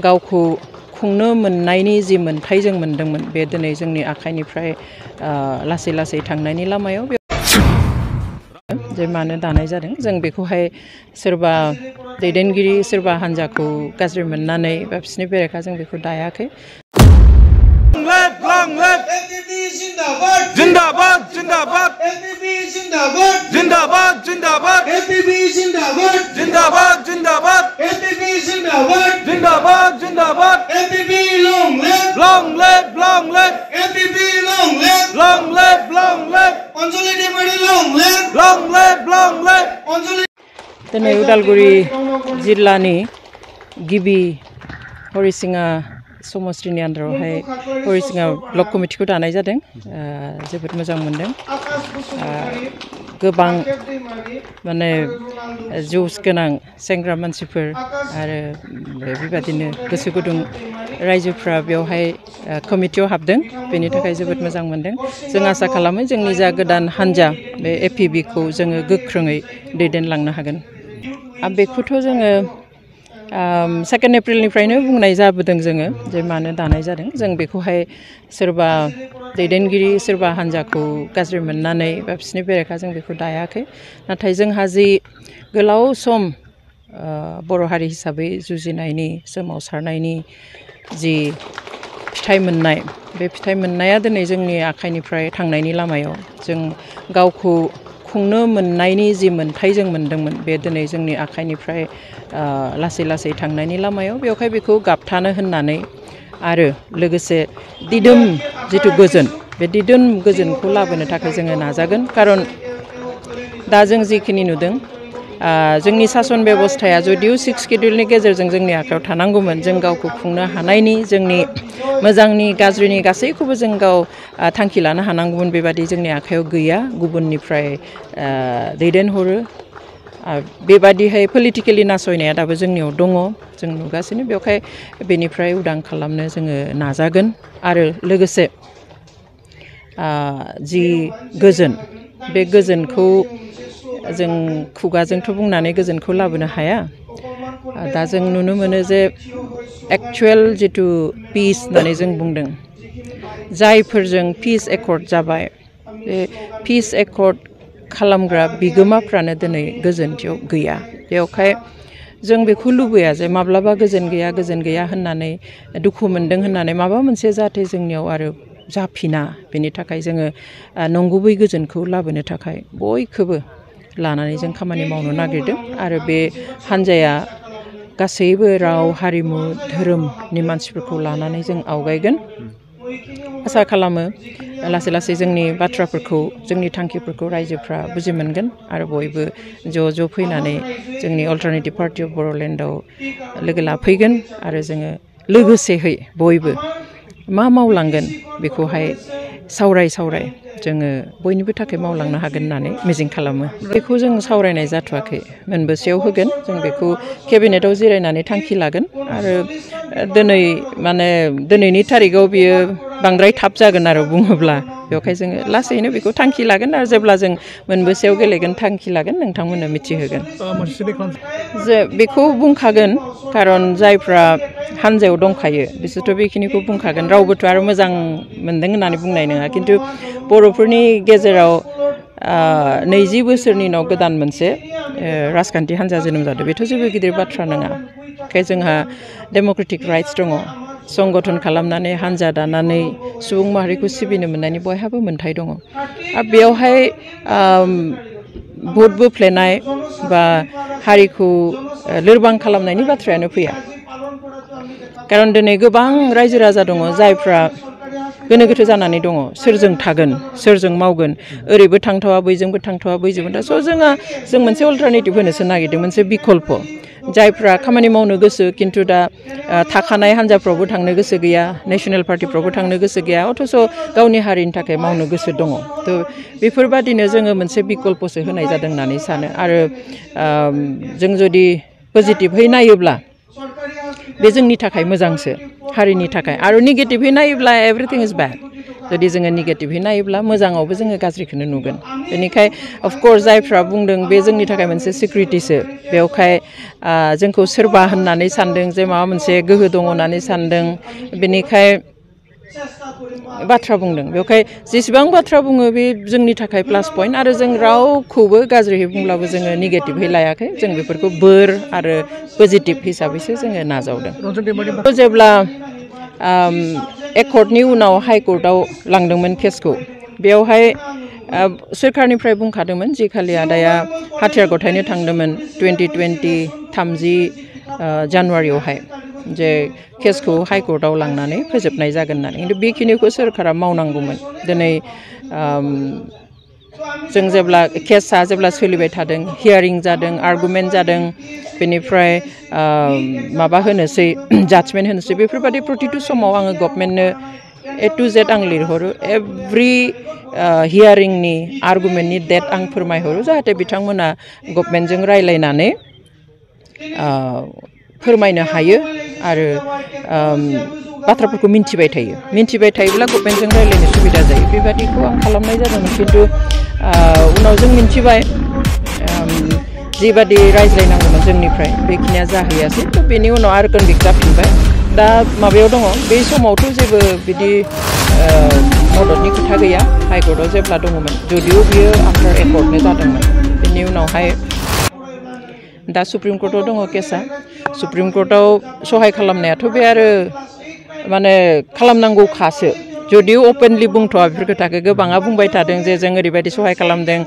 गावखौ खुंनो मोननायनि जि मोन्थाय जों मोनदोंमोन बे दिनै जोंनि आखाइनिफ्राय लासै लासै थांनायनि लामायाव जे मानो दानाय जादों जों बेखौहाय सोरबा दैदेनगिरि सोरबा हान्जाखौ गाज्रि मोननानै बा बिसोरनि बेरेखा जों बेखौ दायाखै जिंदाबाद जिंदाबाद जिंदाबाद जिंदाबाद जिंदाबाद जिंदाबाद जिंदाबाद जिंदाबाद जिंदाबाद जिंदाबाद जिंदाबाद long live long live long live long live long live Anjali demand long live long live Anjali दिनै उदालगुरि जिल्लानि गिबि हरिसिङा समस्तिनि आन्दारावहाय हरिसिङा ब्लक कमिटिखौ दानाय जादों जोबोद मोजां मोनदों गोबां माने जुस गोनां सेंग्रा मानसिफोर आरो बेबादिनो गोसो गुदुं रायजोफ्रा बेवहाय कमिटियाव हाबदों बेनि थाखाय जोबोद मोजां मोनदों जों आसा खालामो जोंनि जा गोदान हान्जा बे एपिबिखौ जोङो गोख्रोङै दैदेनलांनो हागोन बेखौथ' जोङो 2 एप्रिलनिफ्रायनो बुंनाय जाबोदों जोङो जे मानो दानाय जादों जों बेखौहाय सोरबा दैदेनगिरि सोरबा हान्जाखौ गाज्रि मोननानै बा बिसोरनि बेरेखा जों बेखौ दायाखै नाथाय जोंहा जि गोलाव सम बर' हारि हिसाबै जुजिनायनि सोमावसारनायनि जि फिथाइ मोननाय बे फिथाइ मोननाया दिनै जोंनि आखाइनिफ्राय थांनायनि लामायाव जों गावखौ खुंनो मोननायनि जि मोन्थाय जों मोनदोंमोन बे दिनै जोंनि आखाइनिफ्राय लासै लासै थांनायनि लामायाव बेवहाय बेखौ गाबथानो होननानै आरो लोगोसे दिदोम जिथु गोजोन बे दिदोम गोजोनखौ लाबोनो थाखाय जोङो नाजागोन खारन दा जों जिखिनि नुदों जोंनि सासन बेबस्थाया जुदिउ 6 शिड्युलनि गेजेरजों जोंनि आखायाव थानांगौमोन जों गावखौ खुंनो हानायनि जोंनि मोजांनि गाज्रिनि गासैखौबो जों गाव थांखि लानो हानांगौमोन बेबादि जोंनि आखायाव गैया गुबुननिफ्राय दैदेनहरो बेबादिहाय पलिटिकेलि नासयनाया दाबो जोंनियाव दङ जों नुगासिनो बेवहाय बेनिफ्राय उदां खालामनो जोङो नाजागोन आरो लोगोसे जि गोजोन बे गोजोनखौ जों खुगाजोंथ' बुंनानै गोजोनखौ लाबोनो हाया दा जों नुनो मोनो जे एक्चुवेल जिथु पिस होननानै जों बुंदों जायफोरजों पिस एकर्ड जाबाय बे पिस एकर्ड खालामग्रा बिगोमाफ्रानो दिनै गोजोनथियाव गैया बेवहाय जों बेखौ लुबैया जे माब्लाबा गोजोन गैया होननानै दुखु मोनदों होननानै माबा मोनसे जाहाथे जोंनियाव आरो जाफिना बेनि थाखाय जोङो नंगुबै गोजोनखौ लाबोनो थाखाय बयखौबो लानानै जों खामानि मावनो नागिरदों आरो बे हान्जाया गासैबो राव हारिमु धोरोमनि मानसिफोरखौ लानानै जों आवगायगोन आसा खालामो लासै लासै जोंनि बाथ्राफोरखौ जोंनि थांखिफोरखौ रायजोफ्रा बुजि मोनगोन आरो बयबो ज' फैनानै जोंनि अल्टारनेटिभ पार्टि अफ बर'लेण्डआव लोगो लाफैगोन आरो जोङो लोगोसेहै बयबो मा मावलांगोन बेखौहाय सावराय जोङो बयनिबो थाखाय मावलांनो हागोन होननानै मिजिं खालामो बेखौ जों सावरायनाय जाथ'वाखै मोनबेसेयाव होगोन जों बेखौ केबिनेटआव जिरायनानै थांखि लागोन आरो दिनैनि थारिखआव बियो बांद्राय थाब जागोन आरो बुङोब्ला बेवहाय जोङो लासैनो बेखौ थांखि लागोन आरो जेब्ला जों मोनबेसेयाव गेलेगोन थांखि लागोन नोंथांमोननो मिथिहोगोन जे बेखौ बुंखागोन खारन जायफ्रा हान्जायाव दंखायो बिसोरथ' बेखिनिखौ बुंखागोन रावबोथ' आरो मोजां मोनदों होननानै बुंनाय नङा खिन्थु बर'फोरनि गेजेराव 20 बोसोरनि उनाव गोदान मोनसे राजखान्थि हान्जा जोनोम जादों बेथ' जेबो गिदिर बाथ्रा नङा ओंखाय जोंहा डेम'क्रेटिक राइट्स दङ संगठन खालामनानै हान्जा दानानै सुबुं माहारिखौ सिबिनो मोननायनि बयहाबो मोन्थाय दङ आरो बेयावहाय भट बोफ्लेनाय बा हारिखौ लोरबां खालामनायनि बाथ्रायानो फैया खारन दिनै गोबां रायजो राजा दङ जायफ्रा गोनो गोथो जानानै दङ सोरजों थागोन सोरजों मावगोन ओरैबो थांथावा बैजोंबो थांथावा बैजोंबो जों मोनसे अल्टारनेटिभ होनोसो नागिरदों मोनसे बिकल्प जायफ्रा खामानि मावनो गोसो खिन्थु दा थाखानाय हान्जाफ्रावबो थांनो गोसो गैया नेशनेल पार्टिफ्रावबो थांनो गोसो गैया अथ'स' गावनि हारिनि थाखाय मावनो गोसो दङ थ' बेफोरबादिनो जोङो मोनसे बिकल्पसो होनाय जादों होननानै सानो आरो जों जुदि पजिटिभहै नायोब्ला बे जोंनि थाखाय मोजांसो हारिनि थाखाय आरो नेगेटिभहै नायोब्ला एभ्रिथिं इज बेड जुदि जोङो नेगेटिभै नायोब्ला मोजाङावबो जोङो गाज्रिखौनो नुगोन बेनिखाय अफकर्स जायफ्रा बुंदों बे जोंनि थाखाय मोनसे सिक्युरिटिसो बेवहाय जोंखौ सोरबा होननानै सानदों जे माबा मोनसे गोहो दङ होननानै सानदों बेनिखाय बाथ्रा बुंदों बेवहाय जेसेबां बाथ्रा बुङो बे जोंनि थाखाय प्लास पइन्ट आरो जों रावखौबो गाज्रियै बुंब्लाबो जोङो नेगेटिभै लायाखै जों बेफोरखौ बोर आरो पजिटिभ हिसाबैसो जोङो नाजावदों जेब्ला एकर्टनि उनाव हाइकर्टआव लांदोंमोन केसखौ बेवहाय सोरखारनिफ्राय बुंखादोंमोन जि खालि आदाया हाथियार गथायनो थांदोंमोन 30 जानुवारियावहाय जे केसखौ हाइकर्टआव लांनानै फोजोबनाय जागोन होननानै खिन्थु बेखिनिखौ सोरखारा मावनांगौमोन दिनै जों जेब्ला केसआ जेब्ला सोलिबाय थादों हियारिं जादों आर्गुमेन्ट जादों बेनिफ्राय माबा होनोसै जाजमेन्ट होनोसै बेफोरबायदि प्रतिथु समाव आङो गभर्नमेन्टनो A to Z आं लिरहरो एभ्रि हियारिंनि आर्गुमेन्टनि डेट आं फोरमायहरो जाहाथे बिथांमोना गभर्नमेन्टजों रायलायनानै फोरमायनो हायो आरो बाथ्राफोरखौ मिन्थिबाय थायोब्ला गभर्नमेन्टजों रायलायनो सुबिदा जायो बेबादिखौ आं खालामनाय जादोंमोन खिन्थु उनाव जों मिन्थिबाय जिबादि रायज्लायनांगौमोन जोंनिफ्राय बेखिनिया जाहैयासै बेनि उनाव आरो कनभिक्ट जाफिनबाय दा माबायाव दङ बे समावथ' जेबो बिदि मददनि खोथा गैया हाइकर्टआव जेब्ला दङमोन जुदिअ बियो आफ्टार एकर्टनो जादोंमोन बेनि उनावहाय दा सुप्रिम कर्टआव दङ केसआ सुप्रिम कर्टआव सहाय खालामनायाथ' बे आरो माने खालामनांगौखासो जुदिअ अपेनलि बुंथ'वा बेफोर खोथाखौ गोबाङा बुंबाय थादों जे जों ओरैबायदि सहाय खालामदों